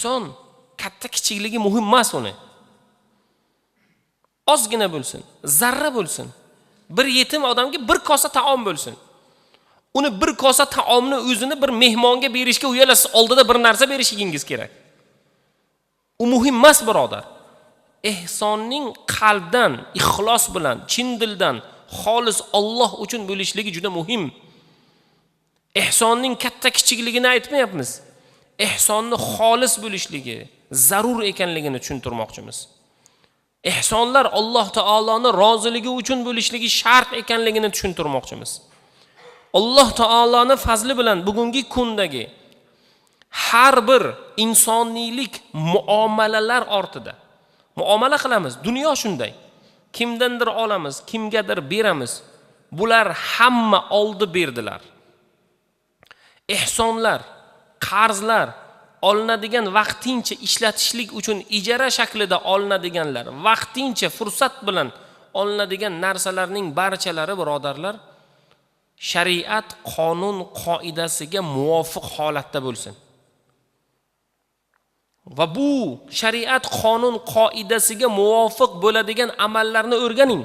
Ehson katta kichikligi muhim emas uni. Ozgina bo'lsin, zarra bo'lsin. Bir yetim odamga bir kosa taom bo'lsin. Uni bir kosa taomni o'zini bir mehmonga berishga uyalasiz, oldida bir narsa berishligingiz kerak. U muhim emas, birodar. Ehsonning qalbdan, ixlos bilan, chin dildan, xolis Alloh uchun bo'lishligi juda muhim. Ehsonning katta kichikligini aytmayapmiz. Ehsonni xolis bo'lishligi zarur ekanligini tushuntirmoqchimiz. Ehsonlar Alloh taoloni roziligi uchun bo'lishligi shart ekanligini tushuntirmoqchimiz. Alloh taoloni fazli bilan bugungi kundagi har bir insoniylik muomalalar ortida muomala qilamiz. Dunyo shunday. Kimdandir olamiz, kimgadir beramiz. Bular hamma oldi berdilar. Ehsonlar, qarzlar olinadigan vaqtincha ishlatishlik uchun ijara shaklida olinadiganlar, vaqtincha fursat bilan olinadigan narsalarning barchalari, birodarlar, shariat qonun qoidasiga muvofiq holatda bo'lsin. Va bu shariat qonun qoidasiga muvofiq bo'ladigan amallarni o'rganing.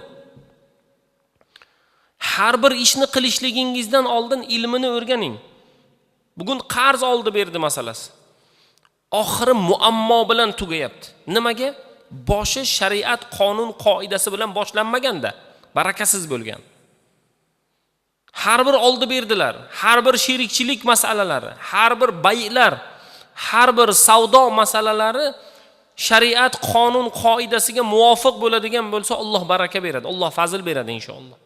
Har bir ishni qilishligingizdan oldin ilmini o'rganing. Bugun qarz oldi berdi masalasi. Oxiri muammo bilan tugayapti. Nimaga? Boshi shariat qonun qoidasi bilan boshlanmaganda barakasiz bo'lgan. Har bir oldi berdilar, har bir sherikchilik masalalari, har bir bay'lar, har bir savdo masalalari shariat qonun qoidasiga muvofiq bo'ladigan bo'lsa, Alloh baraka beradi, Alloh fazl beradi inshaalloh.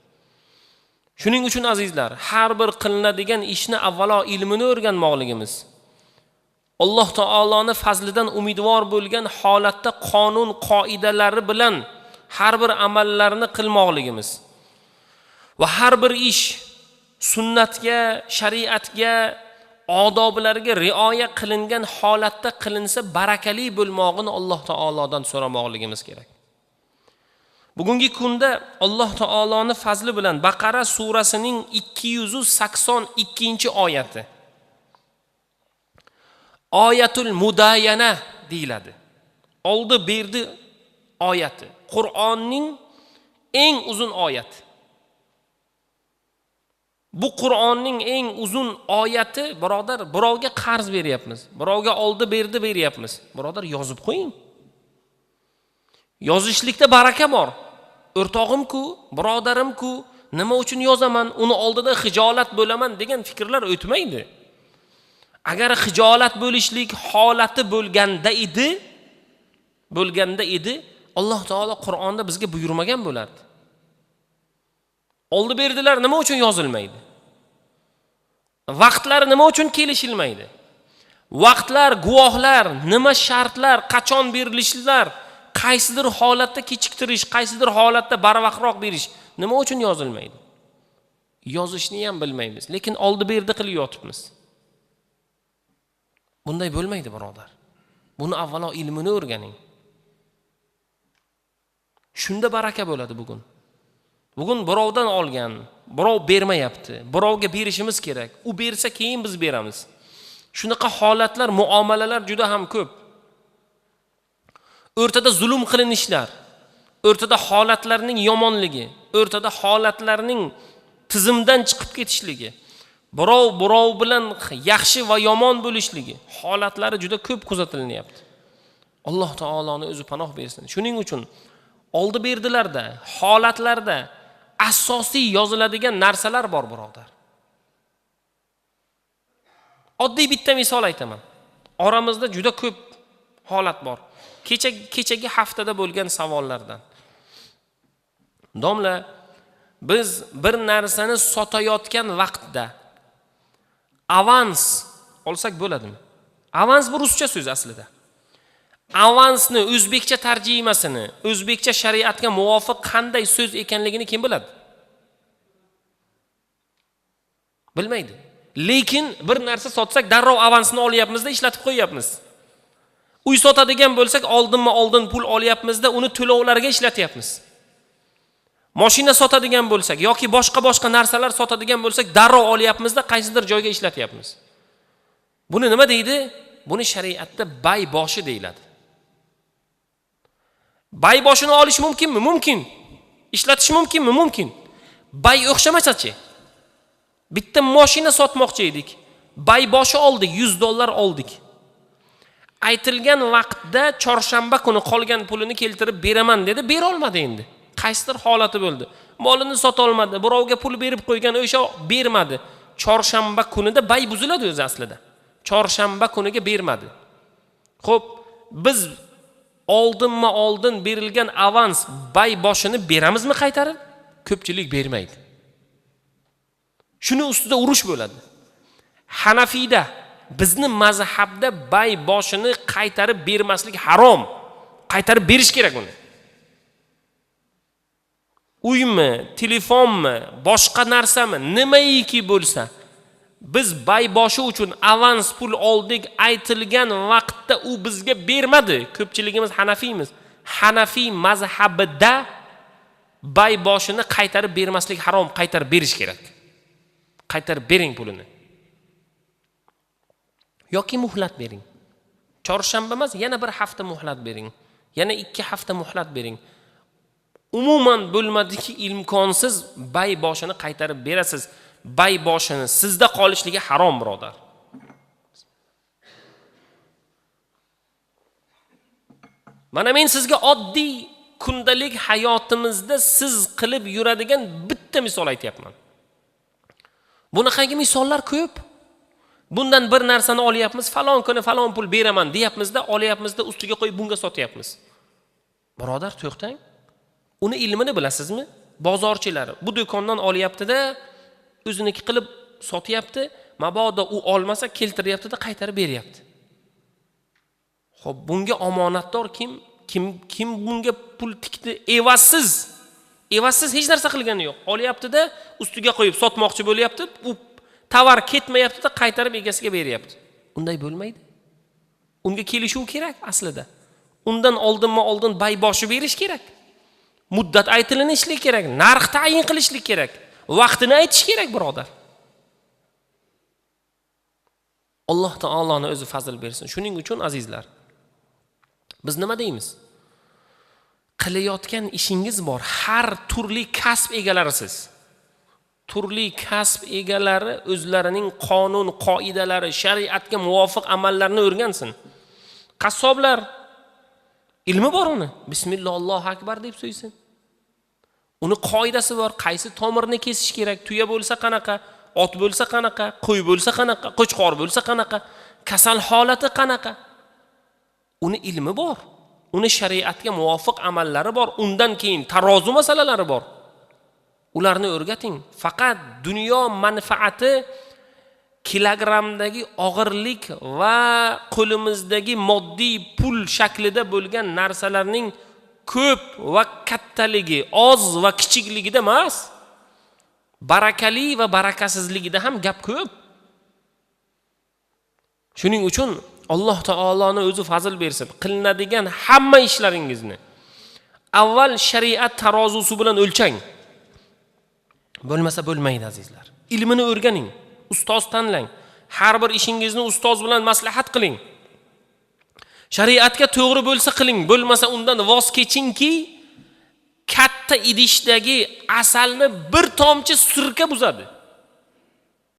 Shuning uchun azizlar, har bir qilinadigan ishni avvalo ilmini o'rganmoqligimiz, Alloh taoloni fazlidan umidvor bo'lgan holatda qonun qoidalari bilan har bir amallarni qilmoqligimiz va har bir ish sunnatga, shariatga, odoblarga rioya qilingan holatda qilinsa barakali bo'lmog'ini Alloh taolodan so'ramoqligimiz kerak. Bugungi kunda Alloh taoloni fazli bilan Baqara surasining 282-oyati. Oyatul mudayana deyiladi. Oldi berdi oyati. Qur'onning eng uzun oyati. Bu Qur'onning eng uzun oyati, birodar, birovga qarz beryapmiz, birovga oldi berdi beryapmiz. Birodar, yozib qo'ying. Yozishlikda baraka bor. O'rtog'im-ku, birodarim-ku, nima uchun yozaman, uni oldida xijolat bo'laman degan fikrlar o'tmaydi. Agar xijolat bo'lishlik holati bo'lganda edi, Alloh taolo Qur'onda bizga buyurmagan bo'lardi. Oldi berdilar nima uchun yozilmaydi? Vaqtlar nima uchun kelishilmaydi? Vaqtlar, guvohlar, nima shartlar, qachon berilishlar, qaysidir holatda kechiktirish, qaysidir holatda barvaqtroq berish nima uchun yozilmaydi? Yozishni ham bilmaymiz, lekin oldi berdi qilib yotibmiz. Bunday bo'lmaydi, birodar. Buni avvalo ilmini o'rganing. Shunda baraka bo'ladi bugun. Bugun birovdan olgan, birov bermayapti. Birovga berishimiz kerak. U bersa keyin biz beramiz. Shunaqa holatlar, muomalalar juda ham ko'p. O'rtada zulm qilinishlar, o'rtada holatlarning yomonligi, o'rtada holatlarning tizimdan chiqib ketishligi, birov birov bilan yaxshi va yomon bo'lishligi holatlari juda ko'p kuzatilyapti. Alloh taoloni o'zi panoh bersin. Shuning uchun oldi berdilarda, holatlarda asosiy yoziladigan narsalar bor, birodar. Oddiy bitta misol aytaman. Oramizda juda ko'p holat bor. Kechagi haftada bo'lgan savollardan. Domla, biz bir narsani sotayotgan vaqtda avans olsak bo'ladimi? Avans bu ruscha so'z aslida. Avansni o'zbekcha tarjimasini, o'zbekcha shariatga muvofiq qanday so'z ekanligini kim biladi? Bilmaydi. Lekin bir narsa sotsak darrov avansni olyapmizda, ishlatib qo'yyapmiz. Uy sotadigan bo'lsak, oldinma-oldin pul olyapmizda, uni to'lovlarga ishlatyapmiz. Mashina sotadigan bo'lsak yoki boshqa-boshqa narsalar sotadigan bo'lsak, darrov olyapmizda, qaysidir joyga ishlatyapmiz. Buni nima deydi? Buni shariatda bay boshi deyiladi. Bay boshini olish mumkinmi? Mumkin. Ishlatish mumkinmi? Mumkin. Bay o'xshamasachi? Bitta mashina sotmoqchi edik. Bay boshi oldik, $100 oldik. Aytilgan vaqtda chorshanba kuni qolgan pulini keltirib beraman dedi, bera olmadi endi. Qaysidir holati bo'ldi. Molini sota olmadi, birovga pul berib qo'ygan, o'sha bermadi. Chorshanba kunida bay buziladi o'zi aslida. Chorshanba kuniga bermadi. Xo'p, biz oldinma-oldin berilgan avans bay boshini beramizmi qaytarib? Ko'pchilik bermaydi. Shuni ustida urush bo'ladi. Hanafiyda, bizni mazhabda bay boshini qaytarib bermaslik harom. Qaytarib berish kerak uni. Uymi, telefonmi, boshqa narsami, nimaiki bo'lsa, biz bay boshi uchun avans pul oldik, aytilgan vaqtda u bizga bermadi. Ko'pchiligimiz hanafiymiz. Hanafiy mazhabida bay boshini qaytarib bermaslik harom, qaytarib berish kerak. Qaytarib bering pulini. Yoki muhlat bering. Chorshanba emas, yana bir hafta muhlat bering. Yana 2 hafta muhlat bering. Umuman bo'lmadiki, imkonsiz bay boshini qaytarib berasiz. Bay boshini sizda qolishligi harom, birodar. Mana men sizga oddiy kundalik hayotimizda siz qilib yuradigan bitta misol aytyapman. Bunaqangi misollar ko'p. Bundan bir narsani olyapmiz, falon kuni falon pul beraman deyapmizda, olyapmizda, ustiga qo'yib bunga sotyapmiz. Birodar, to'xtang. Uni ilmini bilasizmi? Bozorchilar bu do'kondan olyapti-da, o'ziniki qilib sotyapti, mabodo u olmasa keltiryapti-da, qaytarib beryapti. Xo'p, bunga omonatdor kim? Kim bunga pul tikdi? Evazsiz. Evazsiz hech narsa qilgani yo'q. Olyapti-da, ustiga qo'yib sotmoqchi bo'lyapti, u tovar ketmayapti-da, qaytarib egasiga beryapti. Unday bo'lmaydi. Unga kelishuv kerak aslida. Undan oldinma-oldin bay boshi berish kerak. Muddat aytilinishlik kerak, narx tayin qilishlik kerak, vaqtini aytish kerak, birodar. Alloh taoloni o'zi fazl bersin. Shuning uchun azizlar, biz nima deymiz? Qilayotgan ishingiz bor, har turli kasb egalarisiz. Turli kasb egalari o'zlarining qonun, qoidalari, shariatga muvofiq amallarni o'rgansin. Qassoblar ilmi bor uni. Bismillah, Allohu akbar deb so'ysin. Uni qoidasi bor, qaysi tomirni kesish kerak, tuya bo'lsa qanaqa, ot bo'lsa qanaqa, qo'y bo'lsa qanaqa, qo'chqor bo'lsa qanaqa, kasal holati qanaqa. Uni ilmi bor, uni shariatga muvofiq amallari bor, undan keyin tarozi masalalari bor. Ularni o'rgating. Faqat dunyo manfaati kilogrammdagi og'irlik va qo'limizdagi moddiy pul shaklida bo'lgan narsalarning ko'p va kattaligi, oz va kichikligida emas, barakali va barakasizligida ham gap ko'p. Shuning uchun Alloh taoloni o'zi fazl bersin. Qilinadigan hamma ishlaringizni avval shariat tarozusi bilan o'lchang. Bo'lmasa bo'lmaydi azizlar. Ilmini o'rganing, ustoz tanlang. Har bir ishingizni ustoz bilan maslahat qiling. Shariatga to'g'ri bo'lsa qiling, bo'lmasa undan voz kechingki, katta idishdagi asalni bir tomchi sirka buzadi.